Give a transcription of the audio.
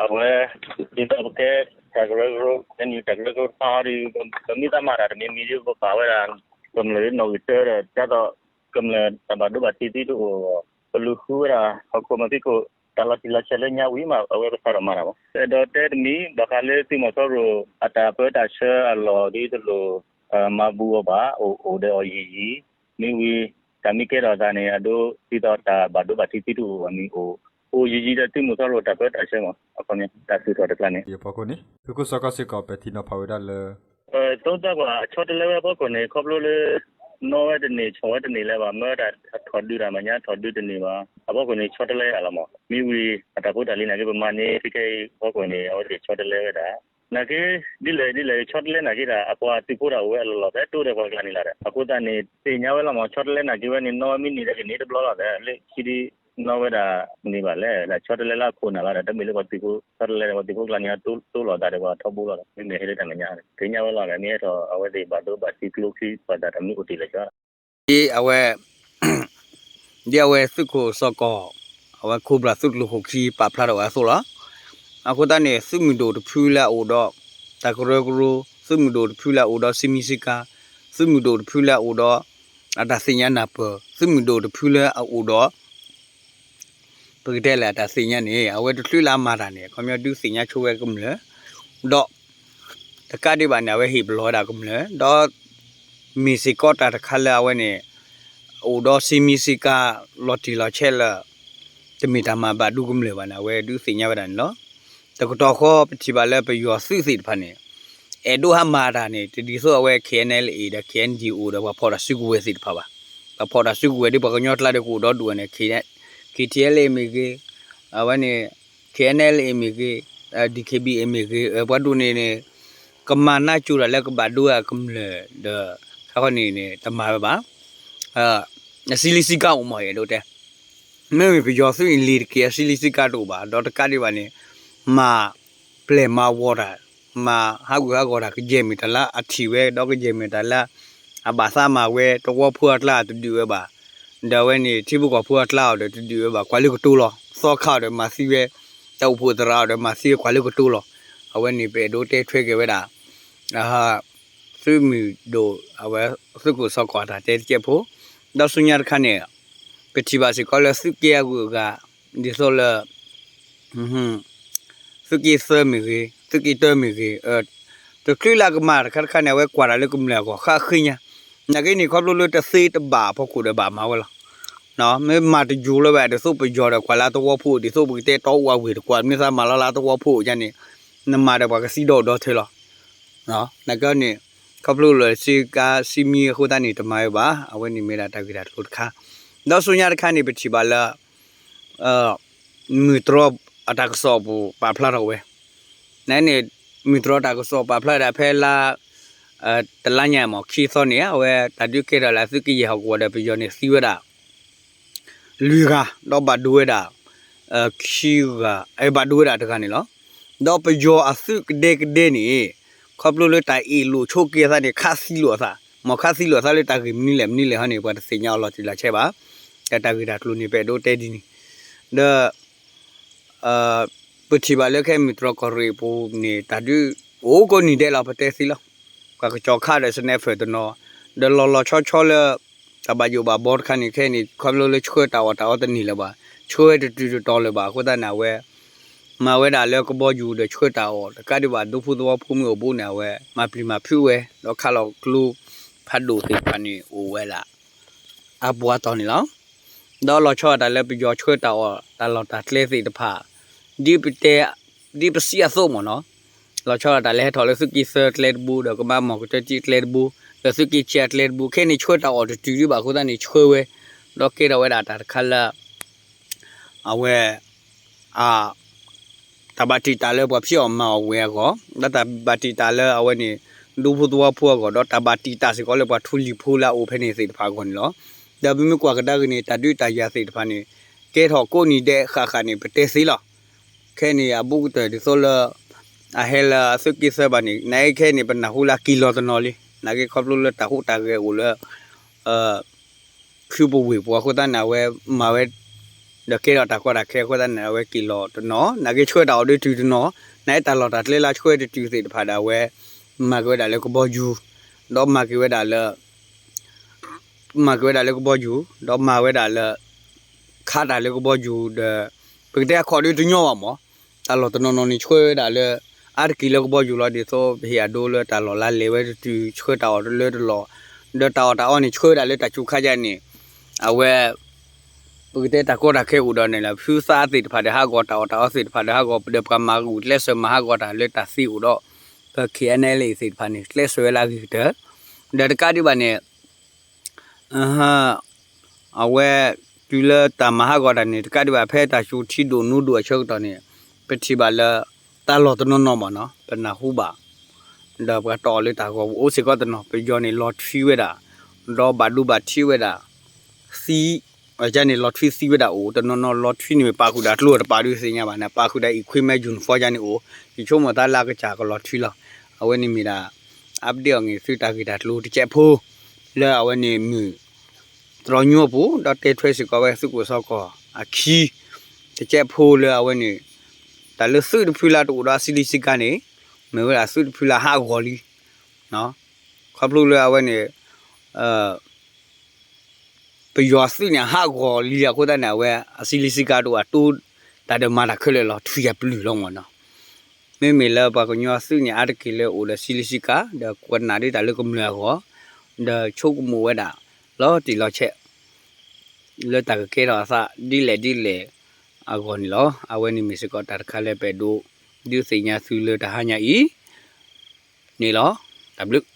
အဝဲ ဒ်သိးပကဲ တၢ်ကရၢကရိ KNU တၢ်ကရၢကရိတခါဒီး ပမ့ၢ်သးမၤတၢ်တမံၤမံၤဒီး ပပာ်ဝဲဒၣ် ကမျၢၢ်နီၣ်ဂံၢ်တၢဒီး ဒ်သိး ကမျၢၢ်တၢ်ဘၣ်ဒိဘၣ်ထံးသံတအိၣ်, ပလူၤဃုဝဲဒၣ် ဟီၣ်ခိၣ်မၤသံခိၣ် တၢ်လီၤတံၢ်လီၤဆဲးလၢညါဝံၤမး အဝဲပစးထီၣ်မၤတၢ်မး. အဲၣ်ဒိးတဲတမံၤ ဘၣ်ဃးလၢသုးမီၤစိရိၤ အတၢ်ပၢတၢ်ဆှၢအလီၢ်ဒ်သိးလိာ် မၤဘူၣ်အီၤဘၣ် အိၣ်အိၣ်ဒီးအီၤယံာ်ယံာ်, မ့ၢ်ဝံၤ တၢ်မ့ၢ်ကဲထီၣ်အသးန့ၣ် အဒိ ဒ်သိးတၢ်ဘၣ်ဒိဘၣ်ထံးသံတအိၣ်အမံၤအိၣ်, အိၣ်ယံာ်ယံာ်ဒီးသုးမီၤစိရိၤတၢ်ပၢတၢ်ဆှၢမး အခီပညီ တၢ်ထုးထီၣ်တကျါန့ၣ် အဖီခိၣ်န့ၣ် သုးခိၣ်စီၤကီၢ်စ့ၢ်ကီး ပဲာ်ထံနီၤဖးဝဲဒၣ်လၢ ပသုးသ့ၣ်ကွၢ် ဆီတလဲဝဲအဖီခိၣ်န့ၣ် ခီဖျိလၢ နီၣ်ဝဲတန့ၢ် ဆီၣ်ဝဲတန့ၢ်လၢၤဘၣ် မ့ၢ်ဝဲဒၣ်ထီၣ်ဒုးတၢ်မဲာ်ညါ ထီၣ်ဒုးတန့ၢ်ဘၣ် အဖီခိၣ်န့ၣ် ဆီတလဲအလီၢ်မး မ့ၢ်ဝံၤ အတၢ်ဖိတၢ်လံၤနာ်က့ ပမၤန့ၢ်ခဲခဲအံၤအဖီခိၣ်န့ၣ် အဝဲသ့ၣ်ဆီတလဲဝဲဒၣ် နာ်က့ ဒ်လဲၣ်ဒ်လဲၣ် ဆီတလဲနာ်က့ဒၣ် အပှၤသုးဖိဒၣ်အိၣ်ဝဲအလီၢ်လီၢ် ဖဲတိဒီးပှၤကျါန့ၣ်လီၤဒီး အဃိသတးန့ၣ် သ့ၣ်ညါဝဲလီၤမး ဆီတလဲနာ်က့ဝဲန့ၣ် နီၣ်ဝဲမ့ၢ်န့ၢ်ဒီးကန့ၢ်တဘျီလီၤဒီး လၢခံဒ် နီၣ်ဝဲဒၣ်န့ၣ်ဘၣ်လဲၣ် ဒ်ဆီတလဲလၢအခိၣ်နၢ်လီၤဒီး တမ့ၢ်လၢပှၤသုးဖိ ဆီတလဲဒီးပှၤသုးဖိကျါန့ၣ် တိၢ်လီၤသးဒီးပှၤထီဘိလီၤဒီး မ့မ့ၢ်ဟဲလၢတၢ်မဲာ်ညါ သ့ၣ်ညါဝဲလီၤဒီး မ့ၢ်ဟဲထီၣ်အဝဲသ့ၣ်ဘၣ်ဒိဘၣ်ထံးကျိချံ ပှၤသးတမံၤအိၣ်တ့ၢ်လၢၤကီး ဒ်အဝဲ ဒ်အဝဲသုးခိၣ်စီၤကီၢ် အဝဲ Cobra သုးကျိၤခိၣ်ခံပာ်ဖျါထီၣ်ဝဲအသိးလီၤ. အဃိသတးန့ၣ် သုးမုၢ်ဒိၣ်တဖုလၢအအိၣ်ဒီး တၢ်ကရၢကရိ, သုးမုၢ်ဒိၣ်တဖုလၢအအိၣ်ဒီးစံမံစံကါ, သုးမုၢ်ဒိၣ်တဖုလၢအအိၣ်ဒီး အတၢ်သ့ၣ်ညါနၢ်ပၢၢ်, သုးမုၢ်ဒိၣ်တဖုလၢအအိၣ်ဒီး ပကတဲလၢအတၢ်သ့ၣ်ညါန့ၣ် အဝဲတချုးလၢအမၤတၢ်န့ၣ် အခီပညီဒုးသ့ၣ်ညါဆိဝဲကမျၢၢ်, ဒီး တကးဒံးဘၣ်န့ၣ် အဝဲဟ့ၣ်ပလီၢ်ဝဲဒၣ်ကမျၢၢ်, ဒီး မ့ၢ်စ့ၢ်ကီးတၢ်တခါလၢအဝဲန့ၣ် အိၣ်ဒီးစံမံစ့ၢ်ကီး လီၤတံၢ်လီၤဆဲးလၢ တမ့ၢ်တၢ်မၤဘၣ်ဒိကမျၢၢ်ဘၣ်န့ၣ် အဝဲဒုးသ့ၣ်ညါဝဲဒၣ်န့ၣ်လီၤ. တကတီၢ်ဃီပထံၣ်ဘၣ်လၢပယီၤသုးသ့ၣ်တဖၣ်န့ၣ် အဲၣ်ဒိးဟးမၤတၢ်န့ၣ် တဒ်သိးအဝဲ KNLA ဒီး KNDO ဒီးပှၤဖီၣ်တၢ်စုကဝဲၤသ့ၣ်တဖၣ်ဘၣ်. ပှၤဖီၣ်တၢ်စုကဝဲၤဒီးပှၤကညီကျါဒီးကအိၣ်ဒီဒူၣ်န့ၣ် KTLA မ့ၢ်ဂ့ၤ, အဝဲန့ၣ် KNLA မ့ၢ်ဂ့ၤ, DKBA မ့ၢ်ဂ့ၤ, ပှၤဒူၣ်န့ၣ်န့ၣ် ကမၤနးကၠိတၢ်လၢကဘၣ်ဒိအကမျၢၢ်ဒီး ခါခီန့ၣ်န့ၣ် တမၤဝဲဘၣ်. အစံလံစံကါအိၣ်မး အဲၣ်ဒိးတဲ မ့မ့ၢ်ပယီၤသုးန့ၣ် လ့ၤတက့ၢ် အစံလံစံကါတအိၣ်ဘၣ် ဒီးတကးဒံးဘၣ်န့ၣ် မၤပျဲၢ်မၤဝီၤတၢ်, မၤဟးဂူာ်ဟးဂီၤတၢ် ကယဲၢ်မ့ၢ်တၢ်လၢအထံၣ်ဝဲ ဒီးကယဲၢ်မ့ၢ်တၢ်လၢ အဘၣ်သးမၤဝဲ သဝီဖိအကျါတဒုးဝဲဘၣ်, ဒီးအဝဲန့ၣ် ထံဖိကီၢ်ဖိအကျါအီၤဒီးတဒုးဝဲဘၣ် ကွၢ်လၢကတိၤလီၤ သီခါအီၤဒီးမၤသံဝဲ တၢ်အိၣ်ဖှိၣ်သရၣ်အီၤဒီးမၤသံဝဲ ကွၢ်လၢကတိၤလီၤ. အဝဲန့ၣ် ပအဲၣ်ဒိးတဲထွဲက့ၤဝဲဒၣ် သုးမုၢ်ဒိၣ် အဝဲသုးခိၣ်စီၤကွၢ်တၢ်တဲတကဲးဖိ, ဒီးဆူညါတခါန့ၣ် ပထံၣ်ဘၣ်စ့ၢ်ကီးလၢသုးက့အဂုၤအဂၤ ဒ်သိးလၢ သုးက့သၢမ့ၢ်ဂ့ၤ သုးက့တၢမ့ၢ်ဂ့ၤ, တချုးလၢအကမၤတခါတခါန့ၣ် အဝဲကွၢ်တၢ်လၢကမျၢၢ်အဂီၢ်ဃၣ်ဃ့ညါ, နာ်က့န့ၣ် ခီဖျိလၢတသ့တဘၣ်အဖီခိၣ်ဒီးဘၣ်မၤဝဲလီၤ. မ့ၢ်မၤတယိၤလၢၤဘၣ် ဒ်သိးပယီၤဒီးကွၢ်လၢသဝီဖိ ဒ်သိးပကတဲတီအူအဝ့ၢ်တကွၢ် မ့ၢ်သးမၤလီၤလၢသဝီဖိအံၤန့ၣ် နမၤဒီးပှၤကသံဒီအိၣ်ဒီထၢလီၤ. နာ်က့န့ၣ် ခီဖျိလၢစ့ကါစံမံအဃိသတးန့ၣ် တမၤဝဲဘၣ် အဝဲန့ၣ်မ့ၢ်ဒၣ်တၢ်ဂ့ၢ်တၢ်ကျိၤတခါ, ဒီးဆူညါတခါန့ၣ် ပထံၣ်ဘၣ်လၢ မုၢ်တြီအတၢ်ကစီၣ်အပူၤပာ်ဖျါထီၣ်ဝဲ, နန့ၣ် မုၢ်တြီတၢ်ကစီၣ်ပာ်ဖျါဒၣ်ဖဲလါ တလါညါမ့ၢ်ခံသီန့ၣ် အဝဲတၢ်ဒုးကဲထီၣ်လၢသုးက့ယဲၢ်ဟီၣ်ကဝီၤဒီးပယီၤန့ၣ်သံဝဲဒၣ် လွံၢ်ဂၤ ဒီးဘၣ်ဒိဝဲဒၣ် ခံဂၤ ဘၣ်ဒိဝဲဒၣ်တဂၤန့ၣ်လီၤ. ဒီးပယီၤအသုးကဒဲကဒဲန့ၣ် ခီဖျိလၢတၢ်အ့ၣ်လိာ်ဆိးက့အသးန့ၣ် ခးသံလိာ်အသး, မ်ခးသံလိာ်အသးလၢတၢ်ဂ့ၢ်မနုၤလဲၣ်မနုၤလဲၣ်ဟီန့ၣ် ပှၤတသ့ၣ်ညါအီၤလီၤတံၢ်လီၤဆဲးဘၣ်, တၢ်ဂ့ၢ်တၢ်ကျိၤန့ၣ် ပအဲၣ်ဒိးတဲဒ်န့ၣ်, ဒီး ပထံၣ်ဘၣ်လၢခဲမုၢ်တြီၢ်ကီၢ်ရ့ၣ်အပူၤန့ၣ် တၢ်ဒုးအိၣ်ကိးနံၤဒဲးလီၤ ပတဲသ့လီၤ. ပှၤကစီၤခါဒီး sniper တနီၤ, ဒီးလီၤလီၤဆီဆီလၢ တၢ်ဘၣ်ယိၣ်ဘၣ်ဘီတခါန့ၣ် ခဲအံၤန့ၣ် ခီဖျိလၢဆှၢတၢ်အီၣ်တၢ်အီတန့ၢ်လၢၤဘၣ်, ဆှၢဝဲတတုၤတတီၤလၢၤဘၣ် အဃိသတးန့ၣ် အဝဲ မၤဝဲဒၣ်လၢကဘီယူၤဒီးဆှၢတၢ်အီၣ် တကးဒံးဘၣ် ဒူဖိသဝီဖိမ့ၢ်အိၣ်ဘူးန့ၣ် အဝဲမၤပျံၤမၤဖုးဝဲ ဒီးခးလီၤကျိဖးဒိၣ်သ့ၣ်တဖၣ်န့ၣ်အိၣ်ဝဲဒၣ် အပှၤတီၢ်န့ၣ်လီၤ. ဒီးလီၤဆီဒၣ်တၢ်လၢပယီၤဆှၢတၢ်အီၣ်တၢ်လီၢ်တၢ်ကျဲသ့ၣ်တဖၣ် ဒ်ပတဲ ဒ်ပစံးအသိးမ့ၢ်နီၤ, လီၤဆီဒၣ်တၢ်လၢဟဲထီၣ်လၢသုးက့သၢကျဲတဘိ ဒီးကမၤမီၢ်ကတၢၢ်တံၢ်ကျဲတဘိ ဒီးသုးက့ခံအကျဲတဘိ ခဲအံၤန့ၣ်ဆှၢတၢ်အီၣ်တတုၤဒံးဘၣ်အဃိသတးန့ၣ် ဆှၢဝဲ ဒီးကဲထီၣ်ဝဲဒၣ်တၢ်တခါလၢ အဝဲ အ တၢ်ဘၣ်တံာ်တာ်လၢပှၤဖံးအီၣ်မၤအီၣ်ဝဲအဂီၢ်, ဒီးတၢ်ဘၣ်တံာ်တာ်လၢအဝဲန့ၣ် ဒူဖိသဝီဖိအဂီၢ်, ဒီးတၢ်ဘၣ်တံာ်တာ်စ့ၢ်ကီးလၢပှၤထူလံၤဖိလၢအအိၣ်ဖဲန့ၣ်သ့ၣ်တဖၣ်အဂီၢ်န့ၣ်လီၤ. ဒီးပမ့ၢ်ကွၢ်ကဒါက့ၤန့ၣ် တၢ်ဒုးတၢ်ယၤသ့ၣ်တဖၣ်န့ၣ် ကဲထီၣ်ကိးနံၤဒဲးဃၣ်ဃၣ်န့ၣ် ပတဲသ့လီၤ. ခဲအံၤန့ၣ် အဘူးကတၢၢ်ဒ်သိးလၢ အဟဲလၢအသုးက့သၢဘၣ်န့ၣ် နာ်က့ခဲအံၤန့ၣ် ပနၢ်ဟူလၢက့ၤလီၤတနီၤလံ, နာ်က့ခီဖျိလၢတၢ်ဟူးတၢ်ဂဲၤအိၣ်လၢ ခုပူၤဝ့ၢ်ပူၤအဃိသတးန့ၣ် အဝဲမၤဝဲ ဒီးကဲထီၣ်တၢ်ကီတၢ်ခဲအဃိသတးန့ၣ် အဝဲက့ၤလီၤတနီၤ, နာ်က့ဆှၢတၢ်အီၣ်ဒုးတုၤတနီၤ, နာ်က့တၢ်လီၢ်တၢ်ကျဲလၢဆှၢတတုၤသ့ၣ်တဖၣ်ဒီး အဝဲမၤက့ၤဝဲဒၣ်လၢကဘီယူၤ, ဒီးမၤက့ၤဝဲဒၣ်လၢ မၤက့ၤဝဲဒၣ်လၢကဘီယူၤ, ဒီးမၤဝဲဒၣ်လၢ ခးတၢ်လၢကဘီယူၤဒီး ပကတဲအခီၣ်ဒုးတညီဘၣ်မး, တၢ်လီၢ်တနီၤနီၤန့ၣ်ဆှၢဝဲဒၣ်လၢ အါတက့ၢ်လၢကဘီယူၤလီၤ. ဒ်သိးပဟ့ၣ်အဒိလၢတၢ်လီၢ်လါလဲၤဝဲတတုၤ ဆှၢတၢ်အီၣ်တလၢတလီၢ်, ဒီးတၢ်အီၣ်တၢ်အီန့ၣ် ဆှၢဝဲဒၣ်လၢတၢ်စူၤခါယါန့ၣ် အဝဲ ပကတဲတၢ်ကီတၢ်ခဲအိၣ်ဒီးန့ၣ်လီၤ. ဖုသးသ့ၣ်တဖၣ်ဒီးဟးဂီၤတၢ်အီၣ်တၢ်အီသ့ၣ်တဖၣ်ဒီးဟးဂီၤ ဒီးပှၤမၤဂုာ်ကျဲးစၢးမၤဟးဂီၤတၢ်လၢတၢ်သ့အိၣ်ဒီး ပ K N L A သ့ၣ်တဖၣ်န့ၣ် ကျဲးစၢးဝဲလၢအဂ့ၤကတၢၢ်, ဒီးတကးဒံးဘၣ်န့ၣ် အဝဲ တုၤလၢတၢ်မၤဟးဂီၤတၢ်န့ၣ် တကးဒံးဘၣ် ဖဲတၢ်စူၤထံဒိၣ်နူဒိၣ်အဆၢကတီၢ်န့ၣ် ပထံၣ်ဘၣ်လၢ တၢ်လီၢ်တနီၤနီၤမးနီၤ ပနၢ်ဟူဘၣ်, ဒီးပှၤတီၢ်အီၤလၢတၢ်ဂီၤပူၤအိၣ်စ့ၢ်ကီးတနီၤ, ပယီၤန့ၣ်လီၤထွံဝဲဒၣ်, ဒီးဘၣ်ဒိဘၣ်ထံးဝဲဒၣ်, သံ အဝဲန့ၣ်လီၤထွံသံဝဲဒၣ်အိၣ်, တနီၤနီၤလီၤထွံန့ၣ်မ့ၢ်ပာ်ဃုာ်ဒီးကျိတပာ်ဒုးသ့ၣ်ညါဘၣ်န့ၣ် ပာ်ဃုာ်ဒီး equipment uniform ယါန့ၣ်အိၣ်, ယဆိကမိၣ်သးလၢအကစၢ်ကလီၤထွံလီၤ. အဝဲန့ၣ်မ့ၢ်ဒၣ် update အီၤန့ၣ် သုတၢ်ဂ့ၢ်တၢ်ကျိၤတကဲးဖိ လၢအဝဲန့ၣ်မုၢ် သရီညိအပူၤ ဒီးတဲထွဲစ့ၢ်ကီးဝဲသုးခိၣ်စီၤကီၢ်အခံ တကဲးဖိလၢအဝဲန့ၣ် တၢ်လၢသုးတဖုလၢတအိၣ်ဒီး အစံလံစံကါန့ၣ် မ့ၢ်ဝဲဒၣ်သုးတဖုလၢဟးဂီၤလံ, ခီဖျိလၢအဝဲန့ၣ် ပယီၤသုးန့ၣ် အဟးဂီၤလံအဃိသတးန့ၣ် အဝဲအစံလံစံကါတအိၣ် အတိတၢ်ဒီးမၤတၢ်ခဲလၢာ်လီၤ ထွံၣ်ယၤပျုၢ်လီၤမ့ၢ်နီၤ. မ့မ့ၢ်လၢပှၤကညီသုးန့ၣ် အါတက့ၢ်လၢအိၣ်ဒီးစံလံစံကါ ဒီးကွဲးနၢ်ဒ်တၢ်လၢကမျၢၢ်အဂီၢ်, ဒီးဆိကမိၣ်ဝဲဒၣ် လီၤတံၢ်လီၤဆဲး လၢတၢ်ကကဲထီၣ်အသးဒ်လဲၣ်ဒ်လဲၣ်အဂီၢ်န့ၣ်လီၤ. အဝဲန့ၣ်မ့ၢ်စ့ၢ်ကီးတၢ်တခါလၢပအဲၣ်ဒိး ဒုးသ့ၣ်ညါသုလၢတဟါညါအံၤန့ၣ်လီၤ. တၢ်ဘျုး